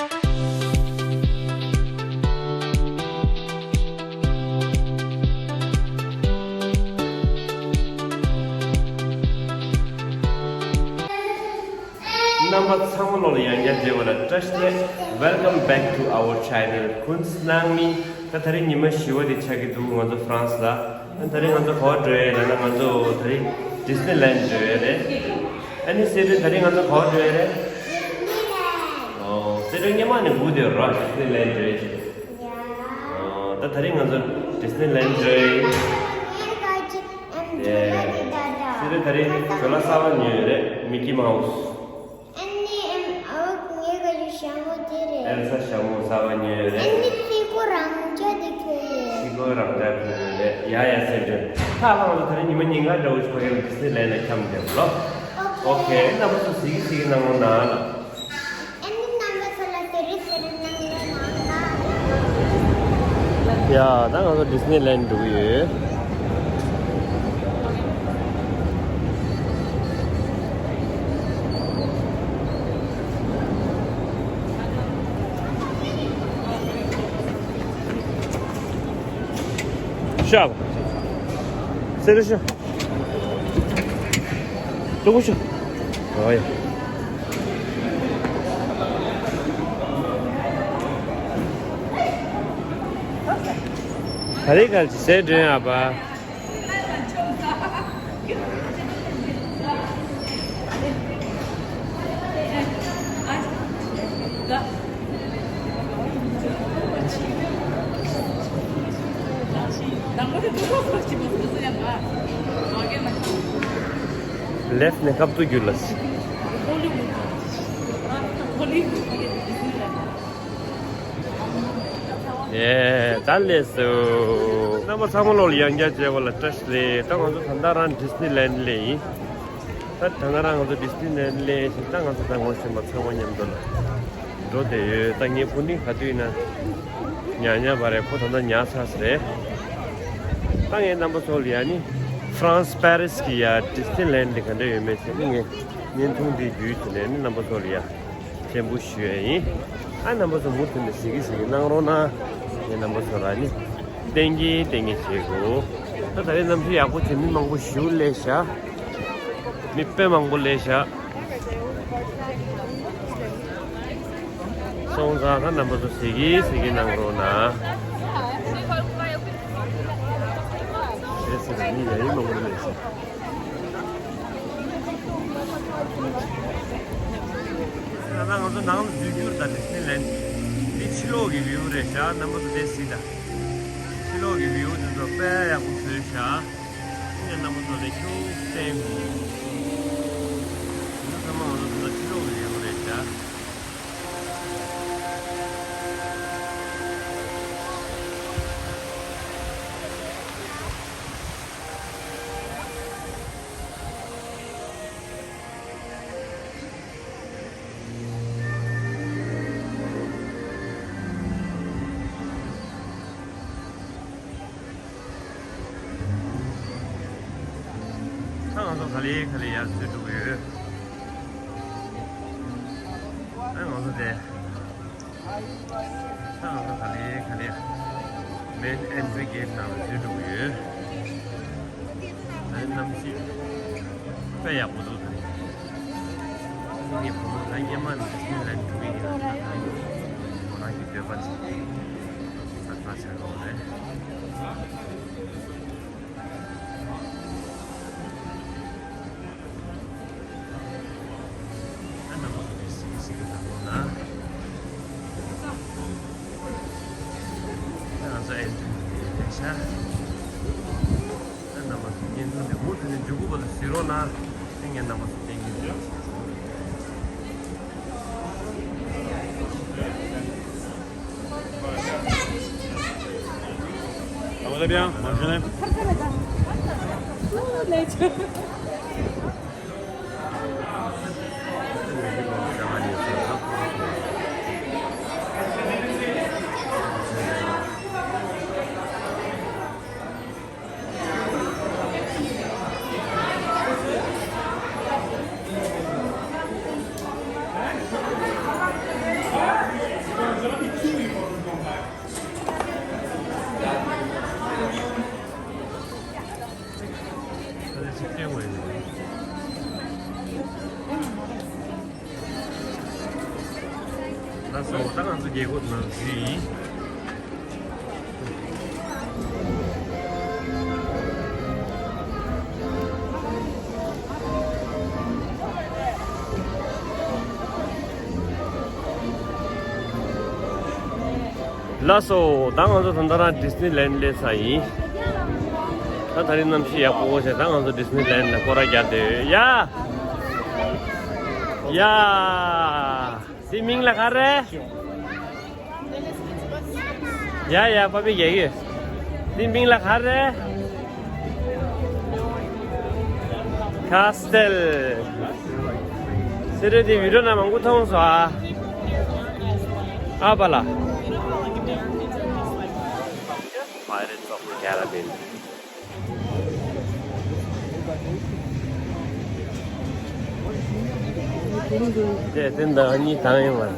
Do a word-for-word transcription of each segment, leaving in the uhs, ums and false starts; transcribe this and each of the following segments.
རྣམ་པ་ཚང་མ་ལོ་ལ་ཡང་བསྐྱར་མཇལ་བ་ལ་བཀྲ་ཤིས་བདེ་ལེགས། Welcome back to our channel ཁུན་སྣང་མི། ད་དེ་རིང་ཉི་མ་བཞི་པ་དེ་ཆགས་ཀྱི་འདུག་ང་ཚོ་ཧྥ་རན་སི་ལ། ཨ་ད་རིང་ང་ཚོ་ག་པར་འགྲོ་ཡས་ལབ་ན། ང་ཚོ་དེ་རིང་ཌི་སི་ནི་ལན་འགྲོ་ཡས་རེད། ཨ་ནི་སེ་རིན་ད་རིང་ང་ཚོ་ག་པར་འགྲོ་ཡས་རེད། ཨོ་སེ་རིན་སྔོན་མ་ནས་སྒུག་བསྡད་ཡོད་ར། ཌི་སི་ནི་ལན་འགྲོ་ཡས་ཅིག་ཨོ་ད་དེ་རིང་ང་ཚོ་ཌི་སི་ནི་ལན་འགྲོ་ཡས། ཨེ། སེ་རིན་ད་རིང་ཞོ་ལ་གསར་པ་ཉོས་ཡོད་རེད། མི་ཀི་མའུ་སི། ཨ་ནི་ཨེམ་ཨོ་ངའི་ག་ཞུ་ཞྭ་མོ་དེ་རེད། ཨེལ་ས་ཞྭ་མོ་གསར་པ་ཉོས་ཡོད་རེད། ཨ་ནི་ཚིག་གོ་རང་ཅག་དེ་ཁྱོད་རེད། ཚིག་གོ་རང་ཅག་ཁྱོད་རེད། ཡ་ཡ་སེ་རིན། ད་ལྷག་ལྷག་ད་རིང་ཉི་མ་ཉིན་གང་འདྲ་བོ་ཞིག་ཁོ་ཡང་ཌི་སི་ནི་ལན་ལ་འཁྱམས་བསྡད་ལོ། ཨོ་ཁེ། ཨོ་ཁེ། རྣམ་པ་ཚོ་གཟིགས་གཟིགས་གནང་རོགས་གནང་ལ། ཨ་ནི་རྣམ་པ་ཚོ་ལ་ཟེར་རེ་ཟེར་རེ་གནང་རོགས་གནང་ལ། ཡ་ད་ང་ཚོ་ཌི་སི་ནི་ལན་འགྲོ་གི་ཡོད། ཤ་བ། སེ་རུ་ཤ། ལྟོ་གོ་ཤ། ཨོ་ཡ། ག་རེ་ག་རེ་ཟས་སྒྲོན་ཨ་ཕ། ལེཕ་ནས་ཁབ་ཏུ་རྒྱུ་ལ། ཡེ། ད་ལེ་སོ། རྣམ་པ་ཚང་མ་ལོ་ལ་ཡང་བསྐྱར་མཇལ་བ་ལ་བཀྲ་ཤིས་བདེ་ལེགས། ད་ང་ཚོ་ད་ལྟ་རང་ཌི་སི་ནི་ལན་ལ་ཡིན། ད་ད་ལྟ་རང་ང་ཚོ་ཌི་སི་ནི་ལན་ལ་ཡིན་ཞིང་། ད་ང་ཚོ་ད་ངོ་ཤེས་པ་ཚང་མ་མཉམ་དུ་ལ་འགྲོ་བསྡད་ཡོད། ད་ངའི་བུ་ནི་ག་དུས་ཡིན་ན་ཉལ་ཉལ་བ་རེད། ཁོ་ད་ལྟ་ཉལ་ཚར་ས་རེད། ད་ངས་རྣམ་པ་ཚོ་ལ་ཡ་ནི་ཧྥ་རན་སི་པེ་རིས་ཀྱི་ཡ་ཌི་སི་ནི་ལན་འདི་ག་འདྲ་ཡོད་མེད་ཟེར་ནི་ངས་བརྙན་ཐུང་འདི་བརྒྱུད་བྱས་ནས་ནི་རྣམ་པ་ཚོ་ལ་ཡ། སྤྱན་འབུལ་ཞུ་ཡས་ཡིན། ཨ་རྣམ་པ་ཚོ་མུ་མཐུད་ནས་གཟིགས་ཀྱི་གཟིགས་ཀྱི་གནང་རོགས་གནང་། ངས་རྣམ་པ་ཚོ་ལ་ནི་བསྟན་གྱིན་བསྟན་གྱིན་བྱེད་དགོས། ད་ད་རེས་གནམ་གཤིས་ཡག་པོ་བྱས། མི་མང་པོ་ཞེ་པོ་སླེབས་ཤག་མི་དཔེ་མང་པོ་སླེབས་ཤག་སོང་ཙང་ད་རྣམ་པ་ཚོ་གཟིགས་ཀྱི་གཟིགས་ཀྱི་གནང་རོགས་གནང་། ཟེར་ཟེར་མི་ཡ་ཡི་མང་པོ་སླེབས་ཤག་ད་ལྟ་ང་ཚོ་ནང་ལ་འཛུལ་རྒྱུར་ད་ཌི་སི་ནི་ལན་འདི་ཕྱི་ལོགས་ཀྱི་བིའུ་རེད་ཤག་རྣམ་པ་ཚོ་དེ་གཟིགས་དང་། ཕྱི་ལོགས་ཀྱི་བིའུ་དེ་ཚོ་དཔེ་ཡག་པོ་བཟོས་ཤག་ངས་རྣམ་པ་ཚོ་ལ་ཁྱུག་བསྟན། འདི་ཚང་མ་ང་ཚོ་ད་ལྟ་ཕྱི་ལོགས་ཀྱི་བིའུ་རེད་ཤག་ད་ང་ཚོ་ག་ལེ་ག་ལེ་ཡར་འཛུལ་འགྲོ་གི་ཡོད། ད་ང་ཚོ་དེ། ད་ང་ཚོ་ག་ལེ་ག་ལེ་མེན་ཨེན་ཊི་རི་གེ་ཊི་ནང་ལ་འཛུལ་འགྲོ་གི་ཡོད། ད་གནམ་གཤིས་དཔེ་ཡག་པོ་འདུག་ད་ངའི་བུ་མོ་ད་སྔོན་མ་ཌི་སི་ནི་ལན་འགྲོ་གི་ཡིན་ལབ་ད་ཁོ་རང་གི་འདོད་པ་ཅིག་ད་ད་ཆ་གོ་རེད། ཨ་ནི་ང་ཚོ་ཨེ་ཊི་རི་ལས་ཤ། ཨ་ནི་ང་ཚོ་བརྙན་ཐུང་འདི་མུ་མཐུད་ནས་མཇུག་གུ་བར་དུ་གཟིགས་རོགས་གནང་། ཨ་ངས་རྣམ་པ་ཚོ་བསྟན་གྱི་ཡོད། Ça va très bien, bonne journée. ལགས་སོ། ད་ང་ཚོ་རྒྱལ་སྒོ་ནང་འཛུལ་ཡིན། ལགས་སོ། ད་ང་ཚོ་ད་ལྟ་རང་ཌི་སི་ནི་ལན་སླེབས་ཚར་ཡིན། ད་དེ་རིང་གནམ་གཤིས་ཡག་པོ་བྱས། ད་ང་ཚོ་ཌི་སི་ནི་ལན་ལ་སྐོར་ར་རྒྱག་བསྡད་ཡོད་ཡ། ཡ། དེ་མིང་ལ་ག་རེ། ཡ་ཡ། པ་པི་རྒྱག་གི། དེ་མིང་ལ་ག་རེ། ཁ་སྟེལ། སེ་རེ་དེ་བི་ཌི་ཡོ་ནང་མང་པོ་མཐོང་སོང་ཨ། ཨ་པ་ལ། Pirates of the Caribbean. དེ་དེ་འདྲ་གཉིས་དང་ཡོད་མ་རེད།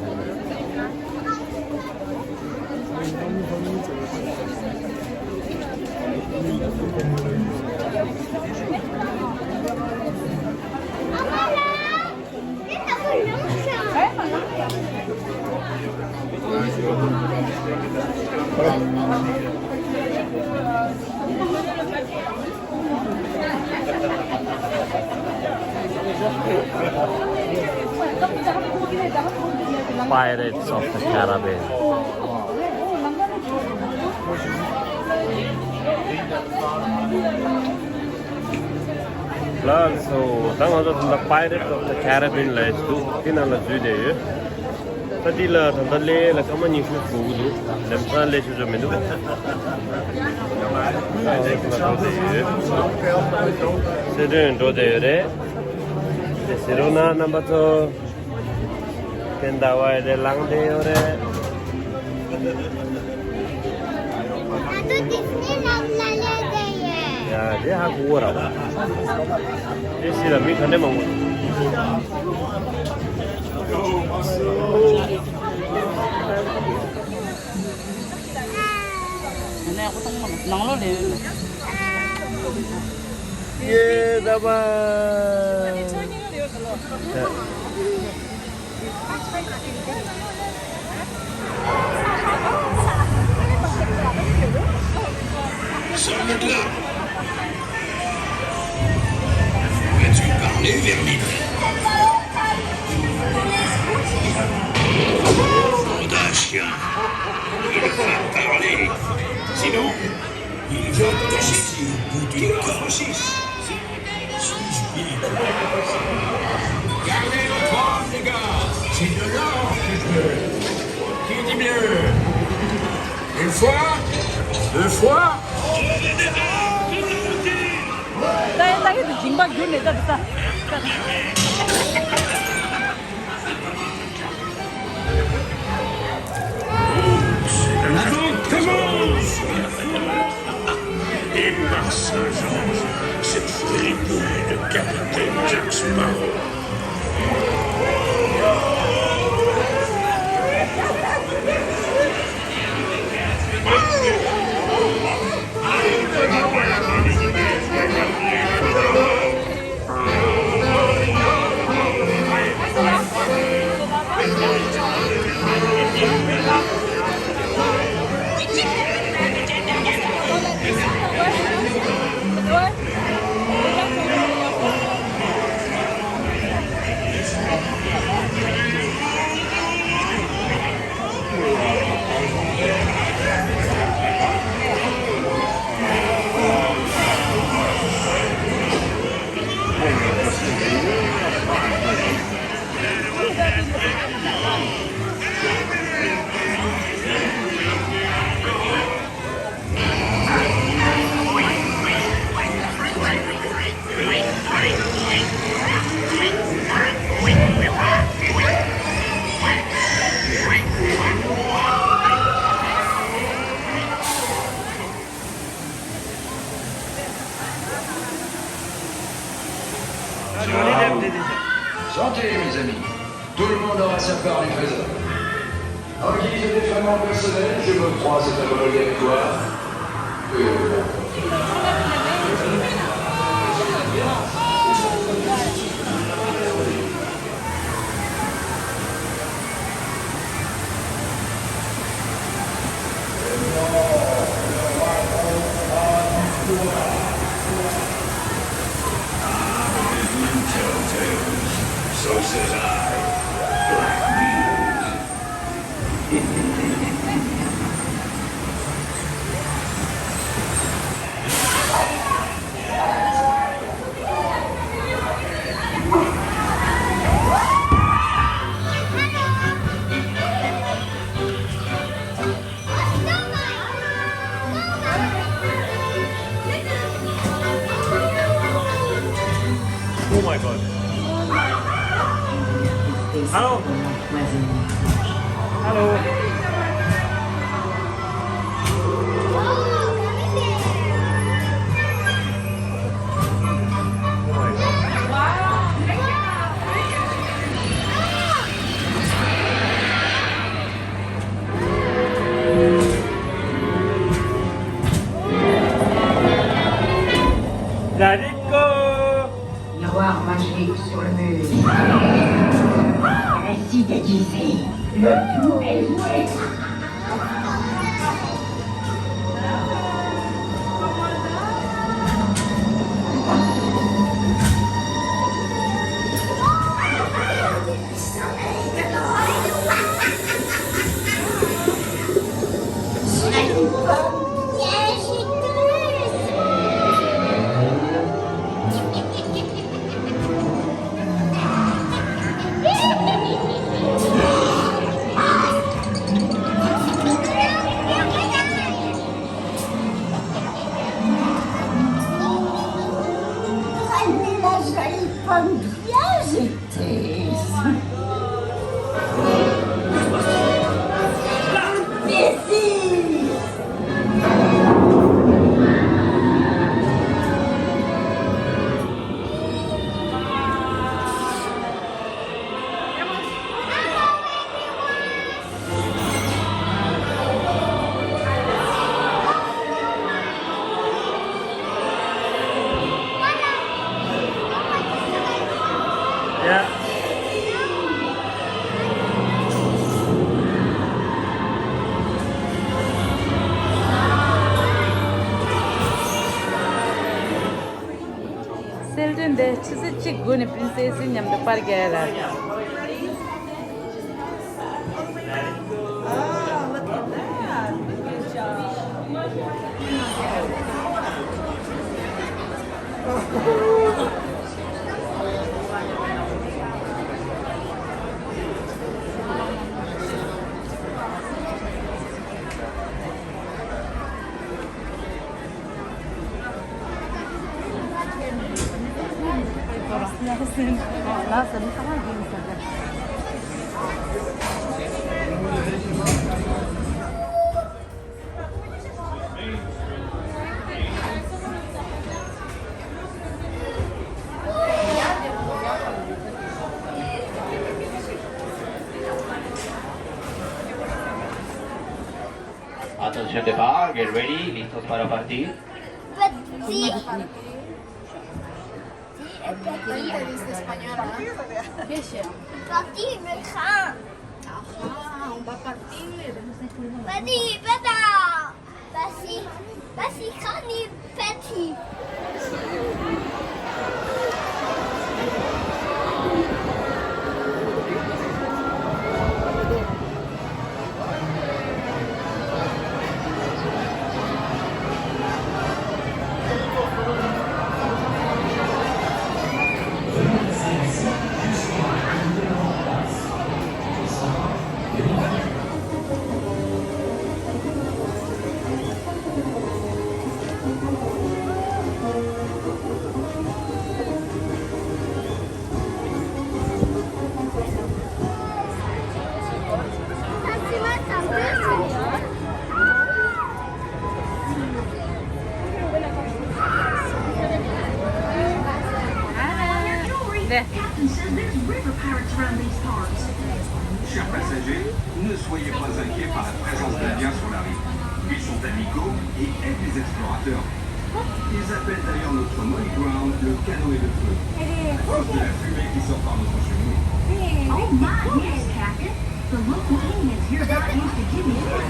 Pirates of the Caribbean. ལགས་སོ། ད་ང་ཚོ་ད་ལྟ་Pirates of the Caribbean་ལ་འདུག་དེ་ནང་ལ་འཛུལ་བསྡད་ཡོད། ད་དེ་ལ་ད་ལྟ་སླེབས་ལ་སྐར་མ་ཉི་ཤུ་འགྲོ་གི་འདུག་ལམ་སང་སླེབས་ཤེས་ཚོད་མི་འདུག་སེ་འགྲོ་བསྡད་ཡོད། སེ་འགྲོ་འགྲོ་བསྡད་ཡོད་རེད། དེ་ཟེར་རོགས་གནང་རྣམ་པ་ཚོ། དེ་ཟླ་བ་དེ་ལངས་བསྡད་ཡོད་རེད། ང་ཚོ་ཌི་སི་ནི་ལན་ལ་སླེབས་བསྡད་ཡོད། ཡ་དེ་ཧ་གོ་གོ་ར་བ། དེ་སི་ལ་མི་ག་འདྲ་མང་པོ་འདུག་ནང་ལོགས་ལ་ཡོད། ཡེ་ད་བ། Sors-le de là. Veux-tu parler, vermine ? Bande à chiens. Il va parler. Sinon, il va t'assassinent pour du corps. Gardez votre âme, les gars. C'est de l'or que je veux. Qui dit mieux ? Une fois, deux fois. ད་ཡིན་ད་གི་དུ་སྦྱིན་པ་བསྒྱུར་ནས་ད་དུ་ས། Et par Saint-Georges, cette fripouille de capitaine Jack Sparrow. Sentez, mes amis, tout le monde aura sa part du trésor. En guise de défouloir personnel, je m'octroie cet envol directoire. Euh, Hello. Let it go. Miroir magique sur le mur. Récit déguisé. Le tour est joué. གསལ་སྒྲོན་འདི་ཆུ་ཚོད་གཅིག་སྒུག་ནས་པྲིན་སེ་སི་མཉམ་དུ་པར་རྒྱག་ཡ་ལ། Attention départ, get ready, listos para partir. Partir. Partir, me crains. Ah, on va partir. Partir, partir. Partir, partir, partir. Captain says there's river pirates around these parts. Chers passagers, ne soyez pas inquiets par la présence d'Indiens sur la rive. Ils sont amicaux et aident les explorateurs. Ils appellent d'ailleurs notre Molly Brown le canoë de feu. À cause de la fumée qui sort par notre cheminée. Oh my, yes, Captain. The local Indians hereabouts used to give me shit.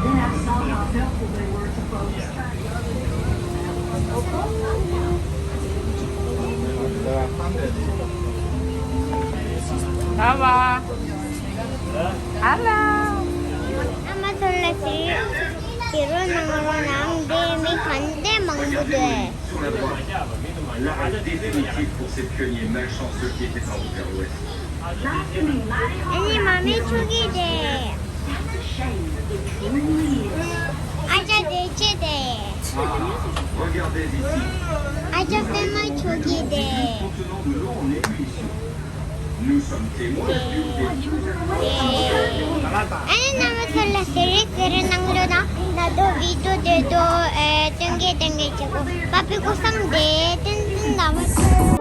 Then I saw how helpful they were to folks. Hello. Hello. ཨ་མ་ཚོ་ལ་ཟེར། དེ་རུ་ནང་རུ་ནང་དེ་མི་གང་དེ་མང་པོ་འདུག Sur la droite, l'arrêt définitif pour ces pionniers malchanceux qui étaient en route vers l'ouest. ཨ་ནི་མ་མའི་ཆོས་སྐད་དེ། ཨ་ཅག་དེ་ཅི་དེ། Ah, regardez ici. ཨ་ཅག་པད་མ་ཆོས་སྐད་དེ། Contenant de l'eau en ébullition. Nous sommes témoins du début. ཨ་ནི་རྣམ་པ་ཚོ་ལ་ཟེར་རེ་ཟེར་རེ་གནང་རོགས་གནང་། ན་དོ་བི་ཌིའོ་དེ་དོ་ཨེ་སྟོན་གེ་སྟོན་གེ་བྱེད་དགོས། པ་པི་ཀོ་སང་དེ་ཏན་ཏན་ལ་མ།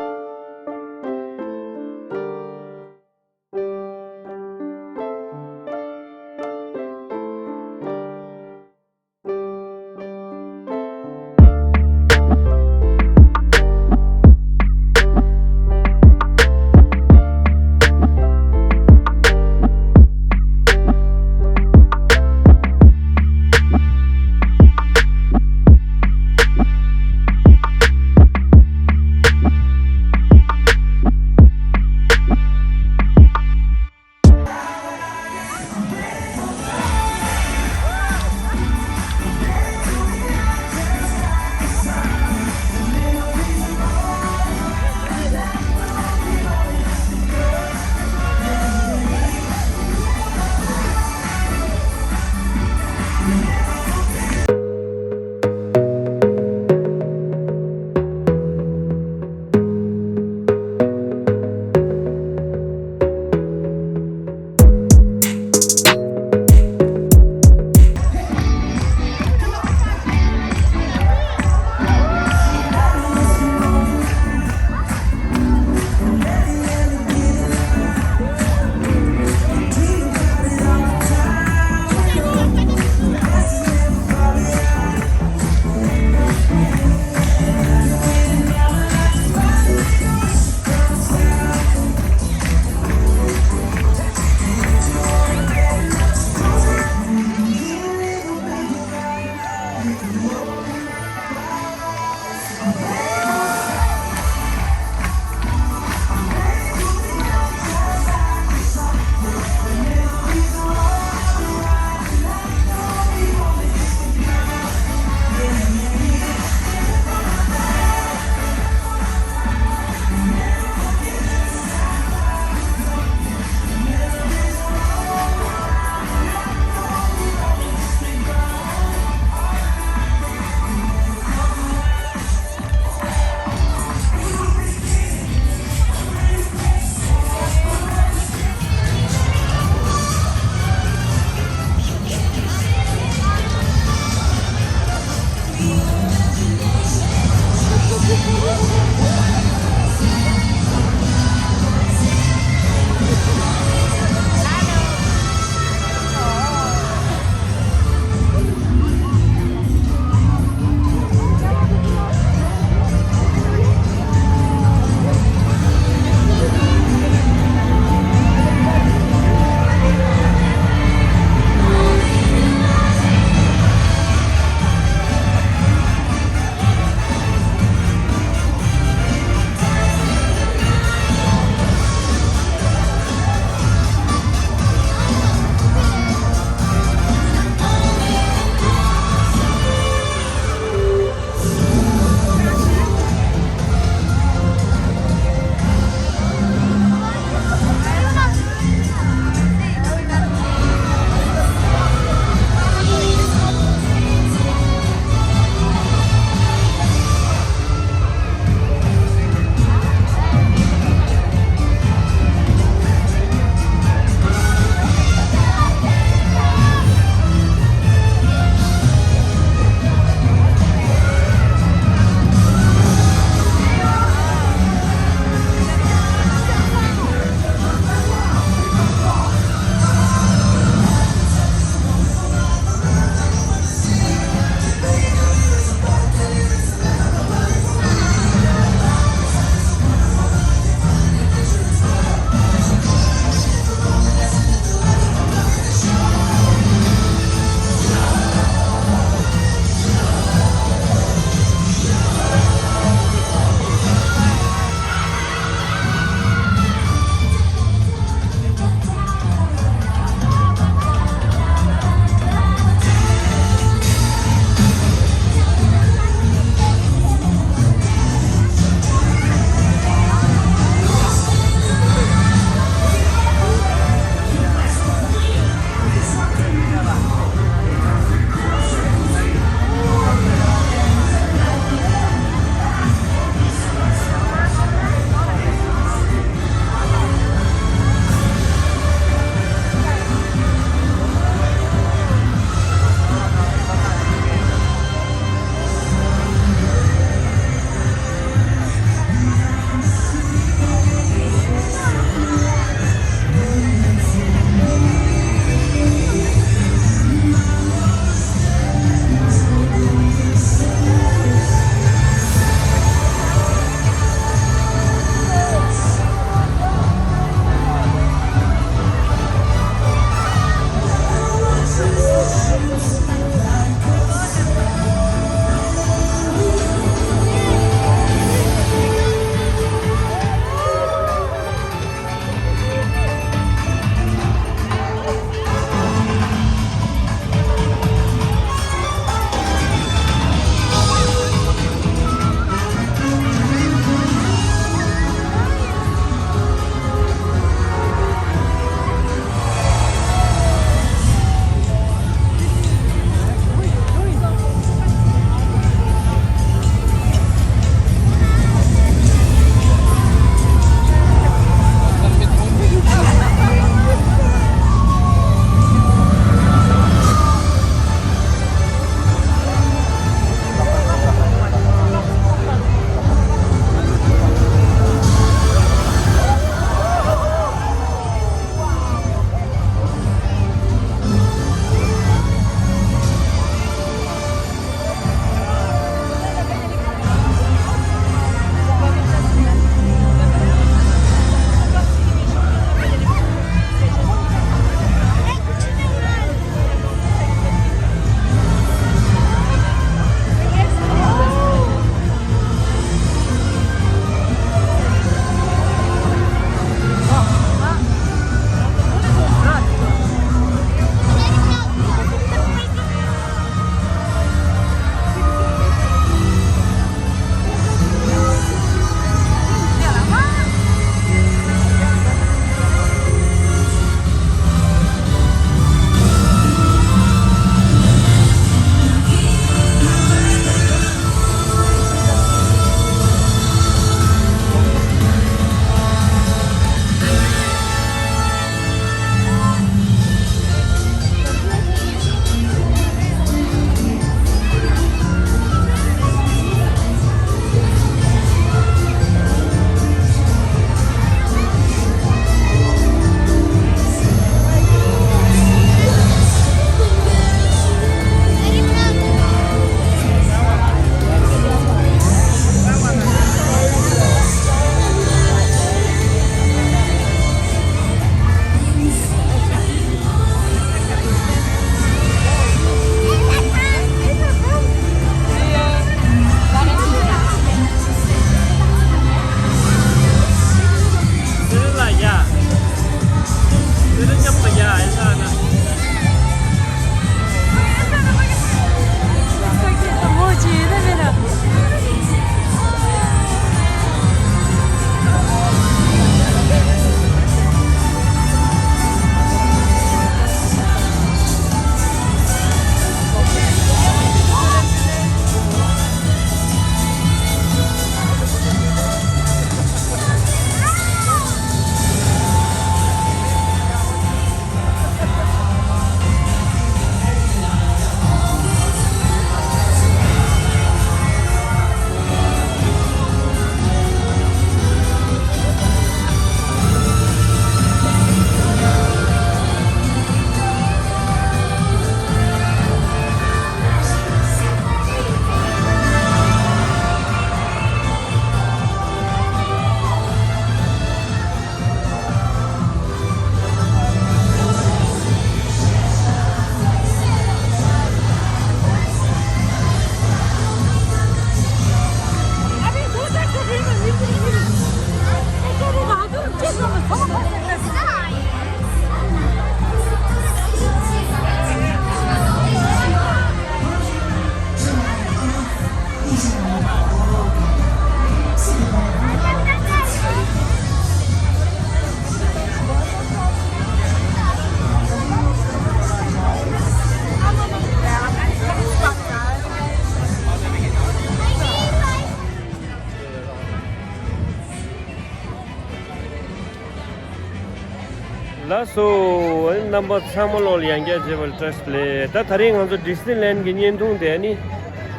ལགས་སོ། རྣམ་པ་ཚང་མ་ལོ་ལ་ཡང་བསྐྱར་མཇལ་བ་ལ་བཀྲ་ཤིས་བདེ་ལེགས། ད་དེ་རིང་ང་ཚོ་ཌི་སི་ནི་ལན་གྱི་བརྙན་ཐུང་དེ་ནི་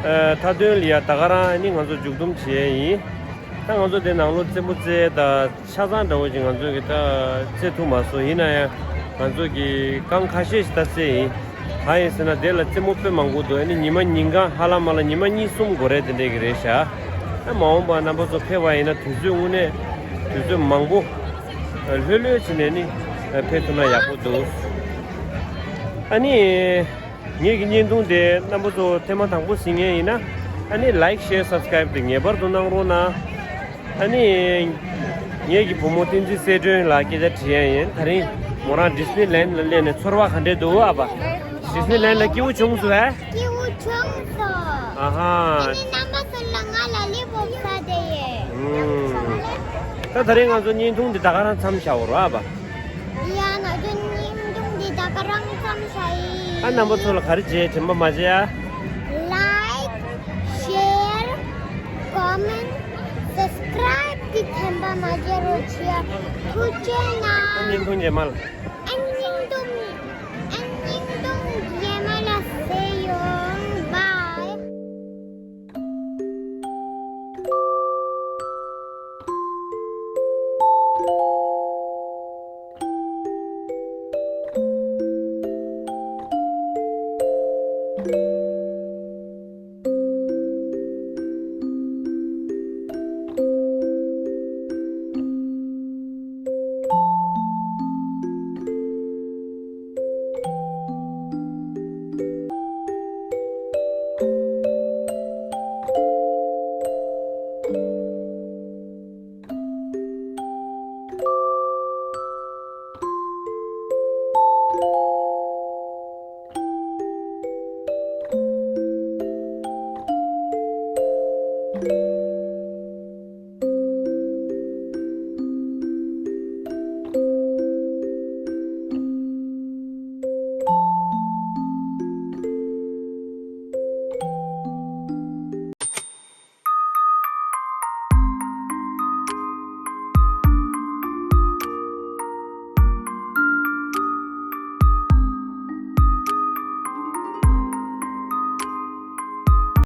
མཐའ་དོན་ལ་ཡ་ད་ག་རང་ནི་ང་ཚོ་མཇུག་བསྡོམས་བྱེད་ཡས་ཡིན། ད་ང་ཚོ་དེ་ནང་ལོགས་རྩེད་མོ་རྩེ་ད་ཆ་ཚང་འདྲ་བོ་ཅིག་ང་ཚོ་གི་ད་རྩེ་ཐུབ་མ་སོང་། ཡིན་ན་ཡང་ང་ཚོ་གི་རྐང་ཁ་ཤས་ཤིག་ད་རྩེ་ཡིན། གང་ཡིན་ཟེར་ན་དེ་ལ་རྩེད་མོ་དཔེ་མང་པོ་འདུག་ཨ་ནི་ཉི་མ་ཉིན་གང་ཧ་ལམ་མ་ལ་ཉི་མ་གཉིས་གསུམ་འགོར་རེད། དེ་འདྲས་ཀྱི་རེད་ཤག་ཨ་མ་འོངས་པ་རྣམ་པ་ཚོ་ཕེབས་པ་ཡིན་ན་དུས་ཚོད་དངོས་གནས་དུས་ཚོད་མང་པོ་ལྷོད་ལྷོད་བྱས་ནས་ནི་ཕེབས་ཐུབ་ན་ཡག་པོ་འདུག་ཨ་ནི། ངེད་ཀྱི་བརྙན་ཐུང་དེ་རྣམ་པ་ཚོ་ཐེངས་མ་དང་པོ་གཟིགས་མཁན་ཡིན་ན་ཨ་ནི་ལའིཀ་ཤེར་སབ་སི་ཀ་རེབ་དེ་ངེས་པར་དུ་གནང་རོགས་གནང་། ཨ་ནི། ངེད་ཀྱི་བུ་མོ་བསྟན་འཛིན་གསལ་སྒྲོན་ལ་སྐད་ཆ་དྲི་ཡ་ཡིན། ད་རིང་མོ་རང་ཌི་སི་ནི་ལན་ལ་སླེབས་ནས་ཚོར་བ་ག་འདྲས་འདུག་ཨ་ཕ། ཌི་སི་ནི་ལན་ལ་སྐྱིད་པོ་བྱུང་སོང་ཨེ། སྐྱིད་པོ་བྱུང་སོང་། ཨ་ཧ། ཨ་ནི་རྣམ་པ་ཚོ་ལ་ང་ལ་ལི་པོབ་ཟ་བསྡད་ཡོད། ཨུམ། ད་ད་རིང་ང་ཚོ་བརྙན་ཐུང་འདི་ད་ག་རང་མཚམས་བཞག་འོ་རོགས་ཨ་ཕ། ཡ་ང་ཚོ་བརྙན་ཐུང་འདི་ད་ག་རང་མཚམས་བཞག་ཡིན། ཨ་རྣམ་པ་ཚོ་ལ་ག་རེ་བྱས་དྲན་པ་མ་བརྗེད་ཨ། Like, share, comment, subscribe གི་དྲན་པ་མ་བརྗེད་རོགས་བྱེད། ཐུགས་རྗེ་གནང་། བརྙན་ཐུང་རྗེས་མ་ལ།